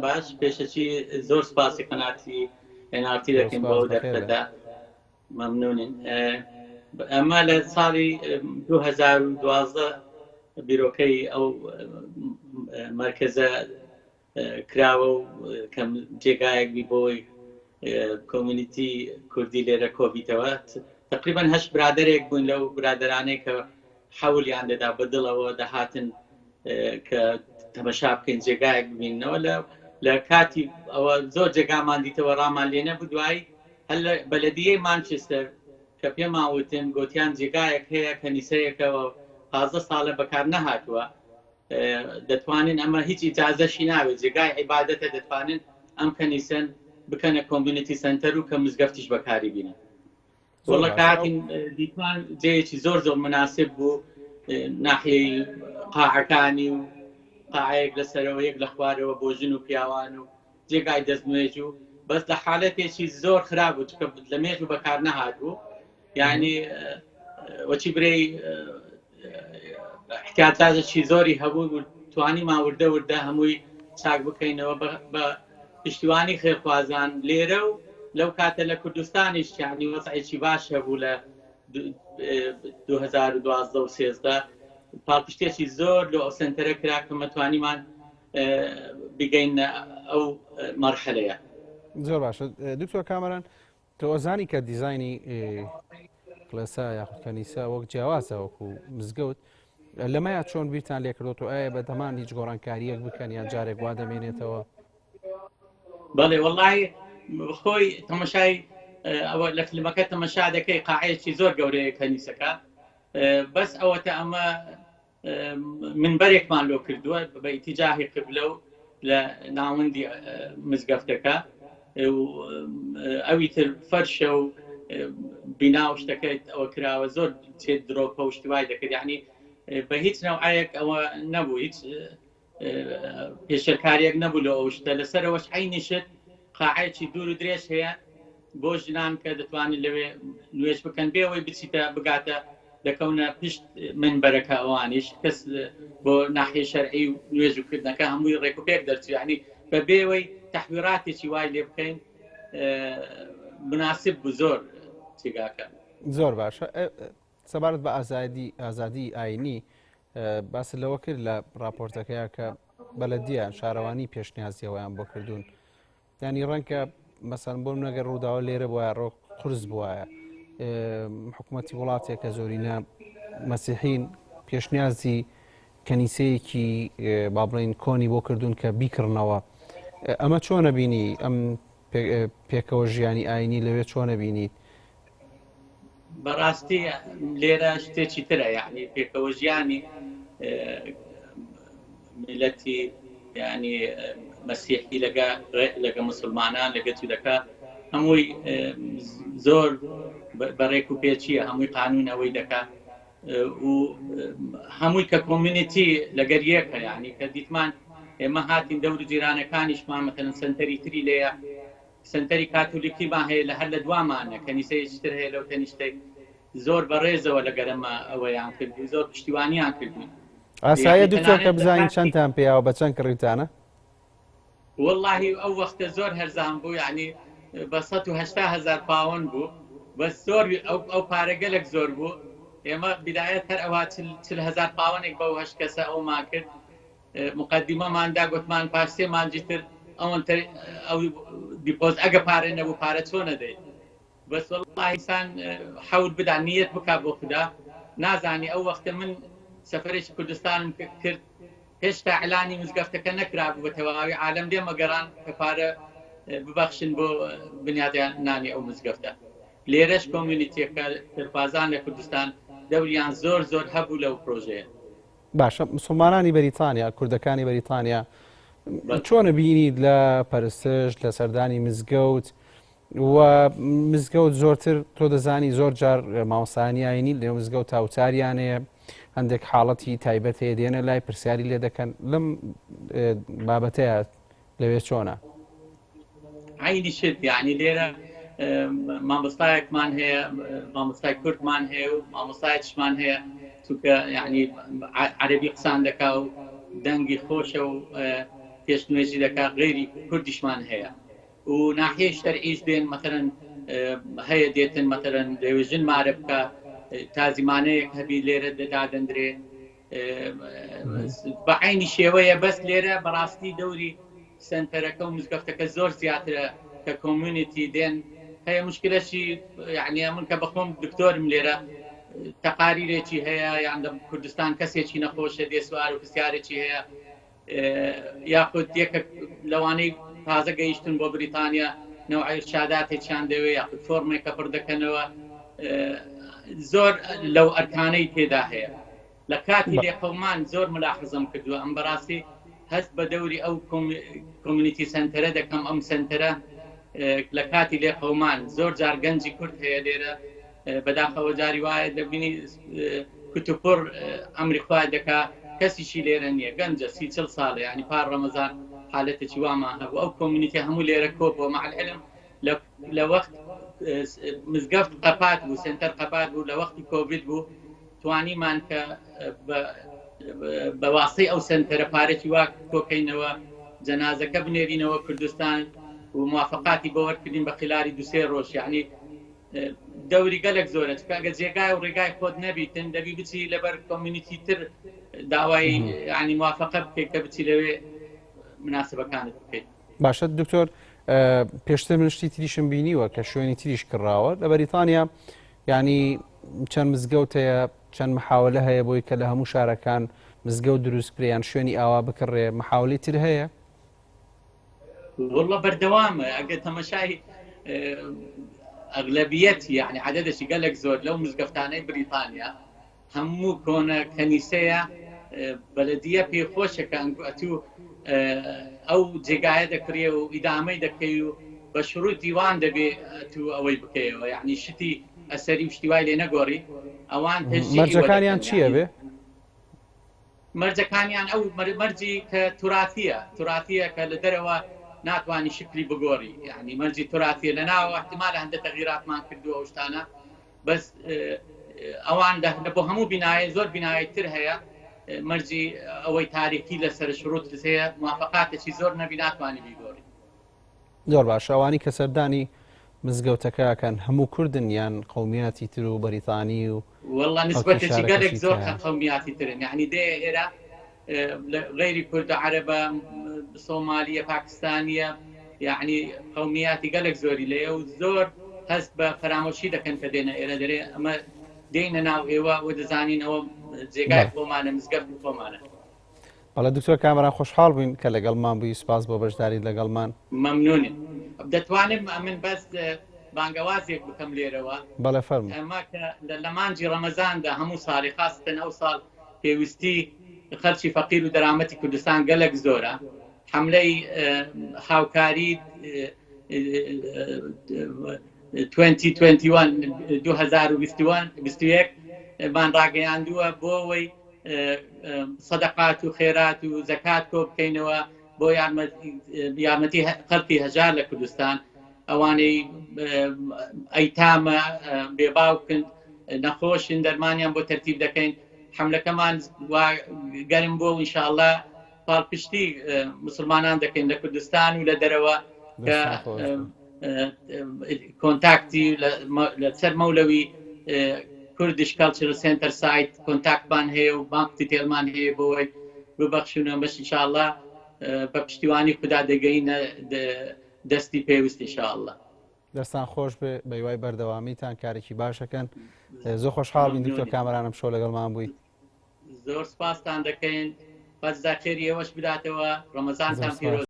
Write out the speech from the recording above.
باش پێشەکی زۆر سپاسی قەناتی NRT دەکەین بۆ دەرفەتە مەمنونین ئەمە لە ساڵی 2012 بیرۆکەی ئەو مەرکەزە کراوە و کەم جێگایەک بی بۆی کۆمیونیتی کوردی لێرە کۆبیتەوە تقریبا هەشت برادێک بوون لەو برادرانەی کە حەولیان دەدا بە دڵەوە دەهاتن کە تەمەشا بکەین جێگایەک ببینەوە لە لە کاتی ئەوە زۆر جێگامان دیتەوە ڕامان لێ نەبوو دوایی هەر لە بەلەدیەی مانچستەر کە پێمان وتن گۆتیان جێگایەک هەیە کەنیسەیەکەوە 15 ساڵە بەکار نەهاتووە دەتوانن ئەمە هیچ ئیجازەشی ناوێت جێگای عیبادەتە دەتوانن ئەم کەنیسەن بکەنە community center و کە مزگەفتیش بەکاری بینن وەڵا کاتین دیتمان جێیەکی زۆر زۆر مناسب بوو ناحیەی قاعەکانی و قاعەیەک لەسەرەوە یەک لە خوارەوە بۆ ژن و پیاوان و جێگای دەستنوێژ و بەس لە حالەتێکی زۆر خراپ بوو چکە لە مێژ و بەکار نەهات بوو یعنی وەچی برێی احتیاجاتێکی زۆری هەبوو و توانیمان وردە وردە هەمووی چاک بکەینەوە بە پشتیوانی خێرخوازان لێرە و لەو کاتە لە کوردستانیش یعنی وەزعێکی باش هەبوو لە 2012 و 13 پاڵپشتێکی زۆر لە ئەو سنتەرە کرا کە مەتوانیمان بگەین ئەو مەرحەلەیە. زۆر باشە دکتۆر کامەران تۆ ئەزانی کە دیزاینی کڵێسا یاخود کەنیسە وەک جیاوازە وەکو مزگەوت لەمەیا چۆن بیرتان لێکردۆتەوە ئایا بە دەمان هیچ گۆڕانکاریەک بکەن یان جارێک وا دەمێنێتەوە؟ بەڵێ وەڵی خۆی تەمەشای ئەوە لە فیلمەکە تەمەشا دەکەی قاعەیەکی زۆر گەورەیە کەنیسەکە بەس ئەوەتە ئەمە منبەرێکمان لۆ کردووە بە ئیتیجاهی قبلە و لە ناوەندی مزگەفتەکە ئەوی تر فەرشە و بینا و شتەکە ئەوە کراوە زۆر چێت درۆپە و شتی وای دەکرد یعنی بە هیچ نەوعەیەک ئەوە نەبوو هیچ پێشێلکاریەک نەبوو لە ئەو شتە لەسەرەوەش عینی شت قاعەیەکی دوور و درێژ هەیە بۆ ژنان کە دەتوانن لەوێ نوێژ بکەن بێ ئەوەی بچیتە بگاتە دەکەونە پشت منبەرەکە ئەوانیش کەس بۆ ناحیە شەرعی و نوێژ و کردنەکە هەمووی ڕێک و پێک دەرچوو یعنی بە بێوەی تەحویراتێکی وای لێ بکەین مناسب بوو زۆر جێگاکە. زۆر باشە سەبارەت بە ئازادی ئازادی ئاینی باست لەوە کرد لە راپۆرتەکەیە کە بەلەدیە شارەوانی پێشنیازیەوەیان بۆ کردوون ینی ڕەنکە مەسەن بۆ نەگەر ڕووداوە لێرە بواە ڕۆک قرس بواە حکوومەتی وڵاتێک کە زۆرینە مەسیحین پێشنیازی کەنیسەیەکی با بڵین کۆنی بۆ کردوون کە بیکڕنەوە ئەمە چۆنە بینی ئەم پێکەوە ژیانی ئاینی لەوێ چۆنە بینیت بەڕاستی لێرە شتێکی ترە یعنی پێکەوە ژیانی میلەتی ینی مەسیحی لەگە لەگە مسلمانان لەگە جولەکە هەمووی زۆر بەڕێک و پێچیە هەمووی قانون ئەوەی دەکا و هەمووی کە community لەگەر یەکە یعنی کە دیتمان ئێمە هاتین دەور جیرانەکانیشمان مەتەن سنتەری تری لێیە سەنتەری کاتۆلیکیمان هەیە لە هەر لە دوامانە کەنیسەیەکی تر هەیە لەو تەنیشتەی زۆر بە ڕێزەوە لە گەرەمە ئەوەیان کرد و زۆر پشتیوانیان کردوین. ئاساییە دکتۆر کە بزانین چەندتان پێیاوە بە چەند کڕیوتانە؟ وەڵاهی ئەو وەختە زۆر هەرزان بوو یعنی بە 180 هزار پاوەن بوو بەس زۆر ئەو پارە گەلک زۆر بوو ئێمە بدایەت هەر ئەوها چل هزار پاوەنێک بەو هەشت کەسە ئەومان کرد مقدمەمان دا گوتمان پاش سێ مانگی تر ئەوەن تر ئەو deposit ئەگە پارە نەبوو پارە چۆن ئەدەی بەس وەڵڵا ئینسان حەول بدا نیەت بکا بۆ خودا نازانی ئەو وەختە من سەفەرێکی کوردستانم کرد هێشتا ئیعلانی مزگەفتەکە نەکرابوو بە تەواوی عالەم لێمە گەڕان کە پارە ببەخشن بۆ بنیادیان نانی ئەو مزگەفتە لێرەش community یەکە ترپازان لە کوردستان دەوریان زۆر زۆر هەبوو لەو پرۆژەیە. باشە مسلمانانی بەریتانیا کوردەکانی بەریتانیا چۆنە بینیت لە پەرستش لە سەردانی مزگەوت و مزگەوت زۆرتر تۆ دەزانی زۆر جار مامۆستایانی ئاینی لێ مزگەوت تاوتاریان هەیە هەندێک حاڵەتی تایبەت هەیە دێنە لای پرسیاری لێ دەکەن لەم بابەتەیە لەوێ چۆنە؟ عینی شت یعنی لێرە مامۆستایەکمان هەیە مامۆستای کوردمان هەیە و مامۆستایەکشمان هەیە چونکە یعنی عەربی قسان دەکا و دەنگی خۆشە و. پێش نوێژی دەکا غەیری کوردیشمان هەیە و ناحیەی شەرعیش دێن مەتەرەن هەیە دێتن مەتەرەن دەوێ ژن مارە بکە تازیمانەیەک هەبی لێرە دادەندرێ بە عینی شێوەیە بەس لێرە بەڕاستی دەوری سنتەرەکە و مزگەفتەکە زۆر زیاترە کە community دێن هەیە مشکلەشی یعنی من کە بەخۆم دکتۆرم لێرە تەقاریرێکی هەیە یان لە کوردستان کەسێکی نەخۆشە دێ سوار و پرسیارێکی هەیە یاخود یەکە لەوانەی تازە گەیشتن بۆ بریتانیا نەوعە ئیرشاداتێکیان دەوێ یاخود فۆرمێکە پڕ دەکەنەوە زۆر لەو ئەرکانەی تێدا هەیە لە کاتی لێقەومان زۆر ملاحزەم کردووە ئەم بەڕاستی هەست بە دەوری ئەو community center ە دەکەم ئەم سنتەرە لە کاتی لێقەومان زۆر جار گەنجی کورد هەیە لێرە بەداخەوە جاری وایە دەبینی کوتوپڕ ئەمری خوا دەکا کەسیشی لێرە نییە گەنجە سی چل ساڵە ینی پار ڕەمەزان حالەتێکی وامان هەبوو ئەو community هەموو لێرە کۆ بۆ مع العلم لە وەخت مزگەفت قەپات بوو سنتەر قەپات بوو لە وەختی کۆڤید بوو توانیمان کە بە واسەی ئەو سنتەرە پارێکی وا کۆکەینەوە جەنازەکە بنێرینەوە کوردستان و موافقاتی بۆ وەرکردین بە خلاری دوسێ ڕۆژ یعنی دەوری گەلک زۆرە چونکە ئەگەر جێگای و ڕێگای خۆت نەبیتن دەبی بچی لەبەر community تر داوای ینی موافقە بکەیت کە بچی لەوێ مناسبەکانت بکەیت. باشە دکتۆر پێشتر من شتی تریشم بینیوە کە شوێنی تریش کڕاوە لە بەریتانیا ینی چەند مزگەوت هەیە چەند محاولە هەیە بۆی کە لە هەموو شارەکان مزگەوت دروست بکرێ یان شوێنی ئاوا بکڕێ محاولی تر هەیە؟ والله بەردەوامە ئەگەر تەمەشای ئەغلبیەت یعنی عددێکی گەلک زۆر لەو مزگەفتانەی بریتانیا هەموو کۆنە کەنیسەیە بەلەدیە پێ خۆشە کە ئەتوو ئەو جێگایە دەکرێ و ئیدامەی دەکەی و بە شروع دیوان دەبێ تو ئەوەی بکەیەوە یعنی شتی ئەسەری و شتی وای لێ نەگۆڕی ئەوان مەرجەکانیان چییە بێ؟ مەرجەکانیان ئەو مەرجی کە توراتیە توراتیە کە لە دەرەوە ناتوانی شکلی بگۆڕی یعنی مەرجی توراتیە لە ناوە احتمال هەندە تەغیراتمان کردووە ئەو شتانە بەس ئەوان لە بۆ هەموو بینایە زۆر بینایە تر هەیە مەرجی ئەوەی تاریخی لەسەر شروط هەیە موافقاتێکی زۆر نەبی ناتوانی بیگۆڕی. زۆر باشە ئەوانی کە سەردانی مزگەوتەکە ئەکەن هەموو کوردن یان قەومیاتی تر و بەریتانی و واللە خەڵکی نسبەتێکی گەلێک شارەکەشی زۆر تایە؟ قەومیاتی ترن یعنی دێ ئێرە غەیری کوردە عەرەبە سۆمالیە پاکستانیە یعنی قەومیاتی گەلێک زۆری لێیە و زۆر هەست بە فەرامۆشی دەکەن کە دێنە ئێرە دەرێ ئەمە دێینە ناو ئێوە و دەزانین ئەوە جێگای بەڵێ. خۆمانە مزگەفتی خۆمانە. بەڵێ دکتۆر کامەران خۆشحاڵ بووین کە لەگەڵمان بووی سوپاس بۆ بەشداریت لەگەڵمان. مەمنونم دەتوانم ئەمن بەس بانگەوازێک بکەم لێرەوە؟ بەڵێ فەرموو. ئەمە کە لە مانگی ڕەمەزاندا هەموو ساڵی خاستەن ئەو ساڵ پێویستی خەلکی فەقیر و دەرامەتی کوردستان گەلەک زۆرە حەملەی هاوکاری 2021 مان ڕاگەیاندووە بۆ ئەوەی سەدەقات و خێرات و زەکات کۆ بکەینەوە بۆ یارمەتی خەڵکی هەژار لە کوردستان ئەوانەی ئەیتامە بێباوکن نەخۆشن دەرمانیان بۆ تەرتیب دەکەین حملەکەمان گەرم بۆ ئینشاءاللە پاڵپشتی مسلمانان دەکەین لە کوردستان و لە دەرەوە کە contact ی لەسەر مەولەوی Kurdish Culture Center site contact مان هەیە و bank detail مان هەیە بۆی ببەخشن و بەش ئینشاءاللە بە پشتیوانی خودا دەگەینە دەستی پێویست ئینشاءاللە. دەستان خۆش بێ بەیوای بەردەوامیتان کارێکی باشەکەن زۆر خۆشحاڵ بین دکتۆر کامەرانم شەو لەگەڵمان بووی. زۆر سپاستان دەکەین خوا جزای خێری ئێوەش بداتەوە ڕەمەزانتان پیرۆز.